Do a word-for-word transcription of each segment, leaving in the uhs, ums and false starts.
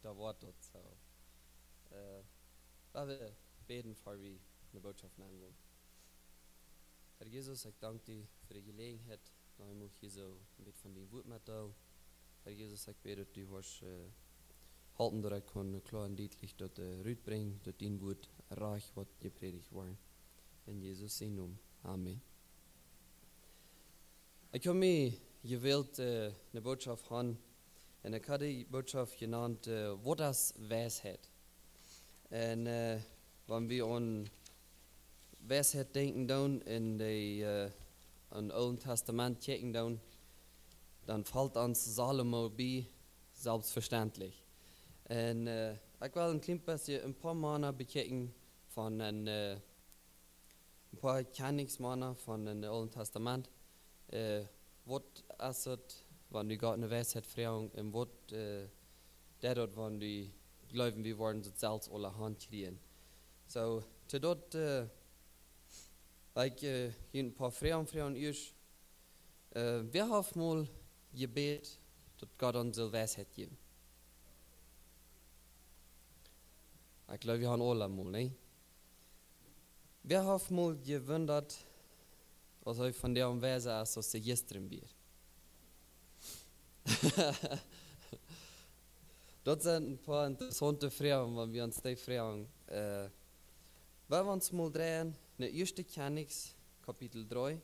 Doa woat daut soo. Äh, lot ons bäden, ea wie enne Botschaft nengonen. Herr Jesus, ekj dank die fa de Jeläajenheit, daut ekj mocht hia soo een bät von dien Wuat metdeelen. Herr Jesus, ekj bäd, daut du woascht, äh, halpen, daut ekj kaun kloa un dietlich daut, äh, rutbrinjen, daut dien Wuat rajcht woat jeprädicht woaren. En Jesus sienen Nomen. Amen. Ekj hab mie jewellt, äh, eene Botschaft han. Un ekj hab dee Botschaft jenant, äh, Waut es Weisheit? Un, äh, wan wie aun Weisheit denkjen doonen un dee, äh, aun Oolet Tastament kjikjen doonen, dan felt ons Salomo bie, selfstvestentlich. Un, äh, ekj well een kjlien bät een poa Mana bekjikjen von een, äh, een poa Kjennichsmana von een Oolet Tastament. Äh, waut es daut, wan wie Gott no Weisheit froagen, un waut, äh, deit daut, wan wie jleewen, wie woaren daut selfst aulahaunt kjrieen? Soo, to daut, äh, ekj, äh, hia een poa Froagen, Froagen ieescht. Äh, wäa haft mol jebät, daut Gott ons sull Weisheit jäwen? Ekj jleew, wie haben aula mol, nä? Wäa haft mol jewundat, aus hee vondoag weisa es aus hee jistren wia? Daut sent een poa interessaunte Froagen, wan wie ons dee froagen. Äh, well wie ons mol dreien no Ieeschte Kjennichs, Kapitel dree.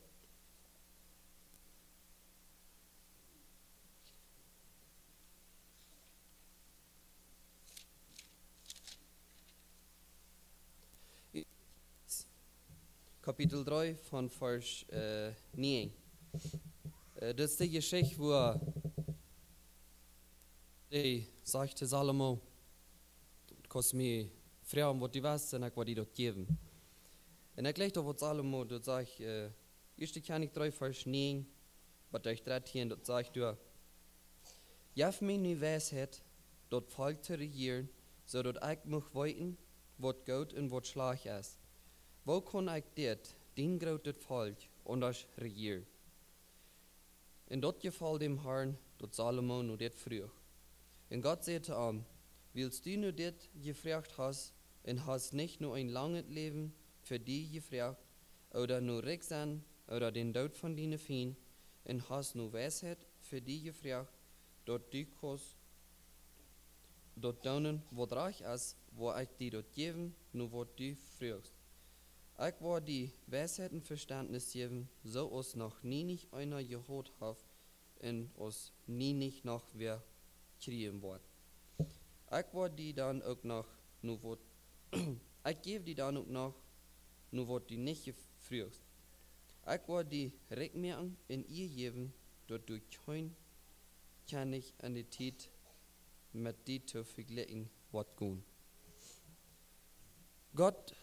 Kapitel dree von Varsch, äh, näajen. Äh, daut es dee Jeschicht, wua dee sajcht to Salomo: "Du kaust mie froagen, waut du west, un ekj woa die daut jäwen." Un ekj läs daut, waut Salomo daut sajcht, äh, Ieeschte Kjennichs dree, Varsch näajen bat derch dartieen, daut sajcht doa: "Jeff mie nu Weisheit, daut Volkj to rejieren, soo daut ekj mucht weeten, waut goot un waut schlajcht es. Woo kaun ekj dit, dien grootet Volkj, aundasch rejieren?" Un daut jefoll däm Harn, daut Salomo no dit fruach. Un Gott säd to am: "Wiels du no dit jefroacht hast, un hast nich no een langet Läwen fa die jefroacht, ooda no rikj sennen, ooda dän Doot von diene Fiend, un hast no Weisheit fa die jefroacht, daut du kaust daut doonen, waut rajcht es, woa ekj die daut jäwen, no waut du fruachst. Ekj woa die Weisheit un Vestentnis jäwen, soo aus noch nienich eena jehaut haft un aus nienich noch wäa kjrieen woat. Ekj woa die dan uk noch, no waut, ekj jäw die dan uk noch, no waut du nich jefroacht hast. Ekj woa die rikj moaken un Ea jäwen, daut du kjeen Kjennich enne Tiet met die to vejlikjen woat gonen." Gott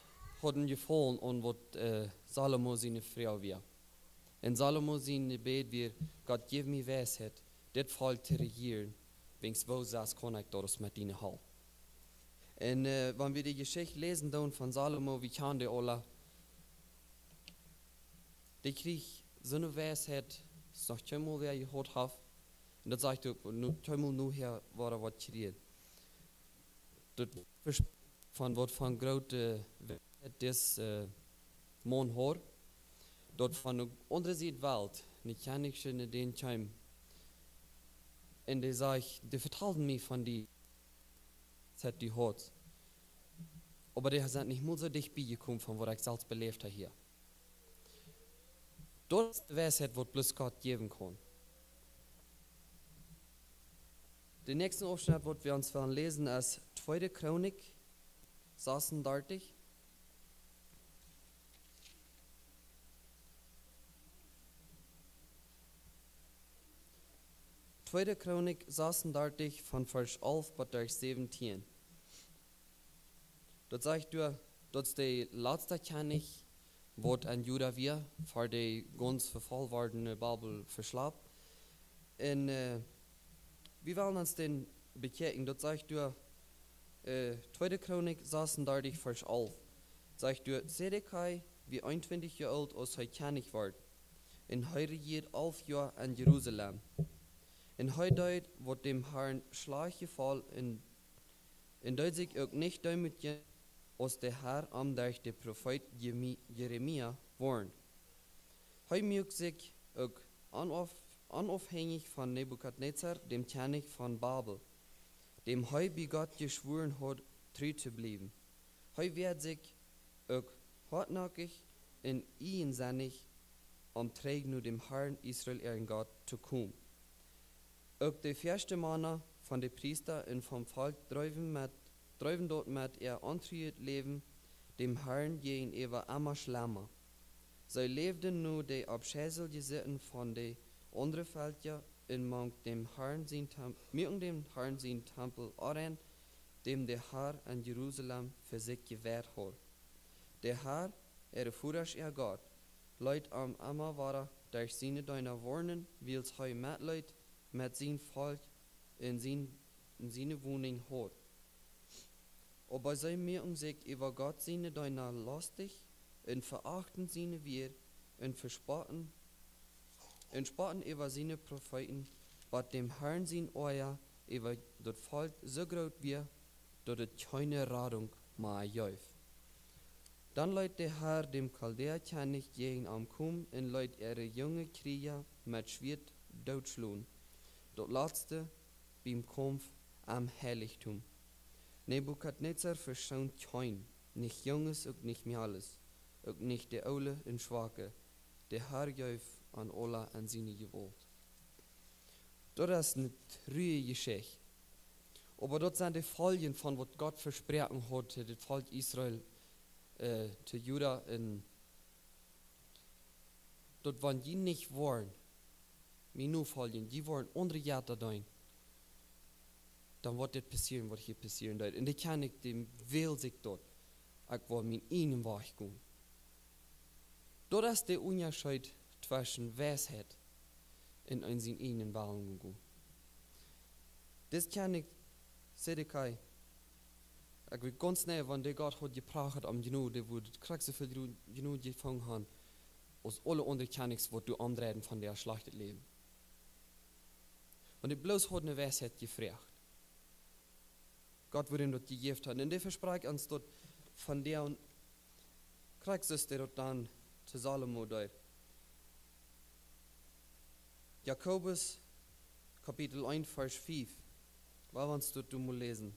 haud een Jefaulen aun waut, äh, Salomo siene Froag wia. Un Salomo sien Jebäd wia: "Gott, jeff mie Weisheit, dit Volkj to rejieren, wiels woo sest kaun ekj daut met diene Help?" Un, äh, wan wie dee Jeschicht läsen doonen von Salomo, wie kjanen dee aula, dee kjrieech soone Weisheit, aus noch kjeenmol wäa jehaut haft. Un daut sajcht uk, nu, kjeenmol nu hia woat waut kjrieen. Daut Vespräakjen von waut von groote Weisheit dis, äh, Maun haud, daut von de aundre Sied Welt, ne Kjennichsche, no dän kjeem. Un dee säd: "Dee vetalden mie von die, waut du hast. Oba dee sent nich mol soo dicht bie jekomen von waut ekj selfst beläft hab hia." Daut es de Weisheit, waut bloos Gott jäwen kaun. De näakjste Aufschnett, waut wie ons wellen läsen, es Tweede Chronik sasundartich. Tweede Chronik sasundartich von Varsch alf bat Varsch säwentieen. Daut sajcht doa, daut es de latsta Kjennich, waut en Juda wia, ver dee gaunz vefolcht worden no Babel veschlapt. Un, äh, wie wellen ons dän bekjikjen, daut sajcht doa, äh, Tweede Chronik sasundartich, Varsch alf. Sajcht doa: "Zedekia wia eenuntwintich Joa oolt, aus hee Kjennich wort, un hee rejieed alf Joa en Jerusalem. Un hee deed, waut däm Harn schlajcht jefoll, un un deed sikj uk nich deemootjen, aus de Har am derch de Profeet Jemi-, Jeremia woarnd. Hee muak sikj uk onof-, onaufhänjich von Nebukadnezar, däm Kjennich von Babel, däm hee bie Gott jeschwoaren haud, tru to bliewen. Hee wäad sikj uk hoatnoakich un ieejensennich, om trigj no däm Harn, Israel äaren Gott, to komen. Uk de väaschte Mana von de Priesta un vom Volkj dreewen met, dreewen daut met äa ontruet Läwen däm Harn jäajenäwa emma schlemma. See läwden no de aufscheilje Sitten von de aundre Velkja un mank däm Harn sien Tem-, muaken däm Harn sien Tempel onrein, däm de Har en Jerusalem fa sikj jewäat haud. De Har, äare Vodasch äa Gott, leet am emma wada derch siene Deena woarnen, wiels hee Metleet met sien Volkj un sien, un siene Wonunk haud. Oba see muaken sikj äwa Gott siene Deena lostich un veachten siene Wieed un vespotten, un spotten äwa siene Profeeten, bat däm Harn sien Oaja äwa daut Volkj soo groot wia, daut et kjeene Radunk mea jeef. Dan leet de Har däm Chaldäa Kjennich jäajen am komen un leet äare junge Kjrieeja met Schwieet dootschlonen, daut latste biem Kaumf aum Heilichtum. Nebukadnezar veschoond kjeen, nich Junges, uk nich Mejales, uk nich de Oole un Schwake. De Har jeef an aula en siene Jewault. Daut es eene truarje Jeschicht. Oba daut sent de Foljen von waut Gott vesproaken haud to daut Volkj Israel, äh, to Juda, un daut wan jie nich woaren mie nofoljen, jie woaren aundre Jetta deenen, dan woat dit passieren, waut hia passieren deed. Un de Kjennich, dee wäld sikj daut: Ekj woa mienen eenen Wajch gonen. Daut es de Unjascheet tweschen Weisheit un eenen sienen eenen Wellen gonen. Dis Kjennich Zedekia, ekj weet gaunz nau, wan dee Gott haud jeprachat om Jnod, dee wudd krakjt soo väl Jno-, Jnod jefungen haben aus aule aundre Kjennichs, waut doa aundreiden von däa schlajchtet Läwen. Wan dee bloos haud no Weisheit jefroacht, Gott wudd am daut jejäft haben. Un dee vesprakjt ons daut von däa un krakjt soo aus hee daut dan to Salomo deed. Jakobus, Kapitel eent, Varsch fief. Woa wie ons daut mol läsen?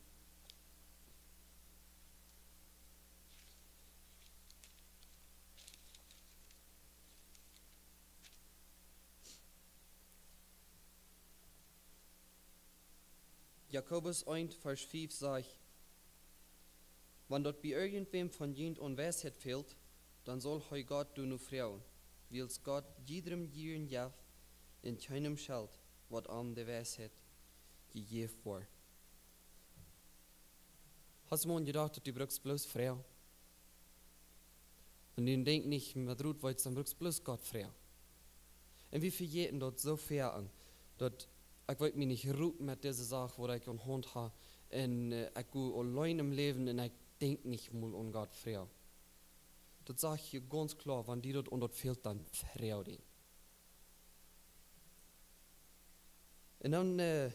Jakobus eent, Varsch fief sajcht: Wan daut bie irjentwäm von junt aun Weisheit fält, dan saul hee Gott doano froagen, wiels Gott jiedrem jieren jeft un kjeenem schelt, waut am de Weisheit jejäft woat. Hast du mol jedocht, daut du brukst bloos froagen? Un dan denkj nich met Rot, wiels dan brukst bloos Gott froagen. Un wie vejäten daut soo väl, daut ekj weet mie nich rut met dise Sach, waut ekj aun Haunt hab. Un, äh, ekj go auleen em Läwen un ekj denkj nich mol aun Gott froagen. Daut saj ekj gaunz kloa, wan die daut aun daut fält, dan froag am. Un dan, äh,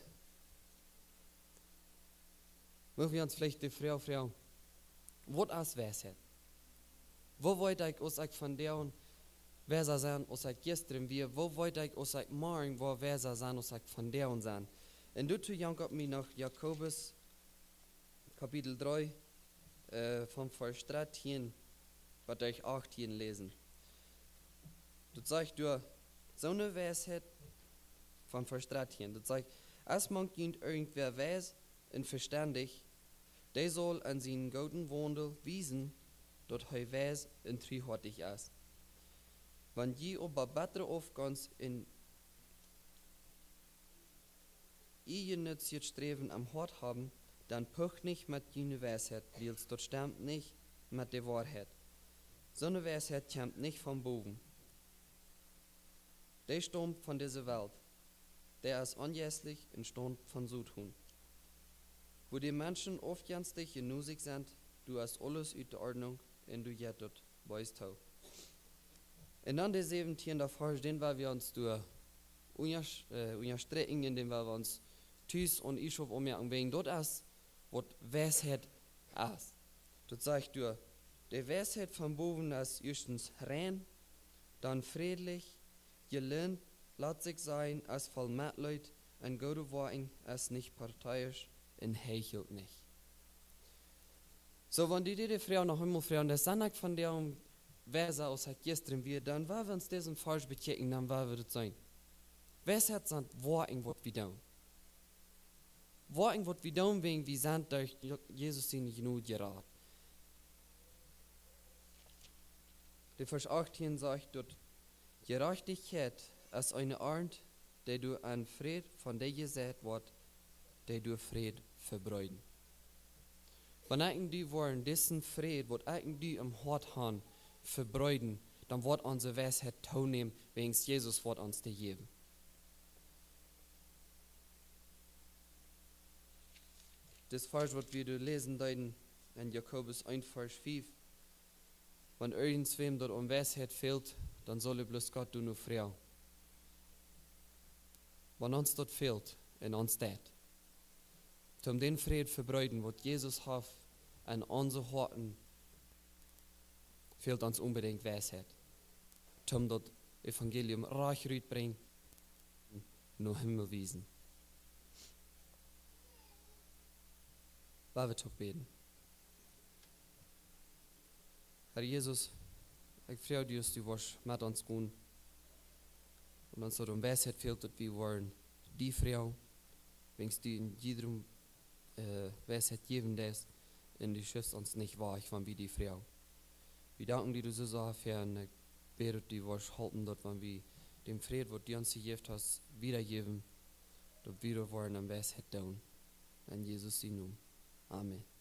mott wie ons veleicht de Froag froagen: Waut es Weisheit? Woo weet ekj, aus ekj vondoag weisa sie aus ekj jistren wia? Woo weet ekj, aus ekj morjen woa weisa sie aus ekj vondoag sie? Un doatoo jankat mie no Jakobus, Kapitel dree, äh, von Varsch dartieen bat achttieen läsen. Daut sajcht doa, soone Weisheit, von Varsch dartieen, daut sajcht: Es mank junt irjentwäa weis un vestendich, dee saul aun sienen gooden Waundel wiesen, daut hee weis un truhoatich es. Wan jie oba bettre Aufgonst un eejennutzjet Sträwen em Hoat haben, dan pucht nich met june Weisheit, wiels daut stemt nich met de Woarheit. Soone Weisheit kjemt nich von bowen. Dee staumt von dise Welt. Dee es onjeistlich un staumt von Soton. Wua de Menschen aufjenstich un nusich sent, doa es aules ut de Ordnunk un doa jeit daut Beest too. Un dan de säwentieende Varsch, dän woa wie ons doa unja-, äh, unjastrikjen, un dän woa wie ons tus aun Ieschop aunmoaken, wäajen daut es, waut Weisheit es. Daut sajcht doa: De Weisheit von bowen es ieeschtens rein, dan frädlich, jelint, lat sikj sajen, es voll Metleet, un goode Woakjen, es nich parteiisch un heichelt nich. Soo, wan du die de Froag noch eemol froagst, dan sie ekj von dee wiesa aus ekj jistren wia, dan woa wie ons disen Varsch bekjikjen, dan woa wie daut seenen. Weisheit sent Woakjen, waut wie doonen. Woakjen, waut wie doonen, wäajen wie sent derch Je-, Jesus siene Jnod jerat. De Varsch achtieen sajcht doa: Jerajchtichkjeit es eene Arnt, dee doa en Fräd von dee jeseit woat, dee doa Fräd vebreeden. Wan ekj un du woaren disen Fräd, waut ekj un du em Hoat han, vebreeden, dan woat onse Weisheit toonämen, wäajen Jesus woat ons dee jäwen. Dis Varsch, waut wie doa läsen deeden en Jakobus eent, Varsch fief: Wan irjentwäm daut aun Weisheit fält, dan saul hee bloos Gott doano froagen. Wan ons daut fält en ons Tiet, toom dän Fräd vebreeden, waut Jesus haft en onse Hoaten, fält ons onbedinjt Weisheit, toom daut Evangelium rajcht rutbrinjen, no Himmel wiesen. Lot ons toop bäden. Herr Jesus, ekj froag die, daut du woascht met ons gonen. Wan ons daut aun Weisheit fält, daut wie woaren die froagen, wäajen du en jiedrem, äh, Weisheit jäwen deist, un du schifst ons nich wajch, wan wie die froagen. Wie danken die soo sea doafäa un ekj bäd, daut du woascht halpen, daut wan wie dän Fräd, waut du ons jejäft hast, wiedajäwen, daut wie daut woaren en Weisheit doonen. En Jesus sienen Nomen. Amen.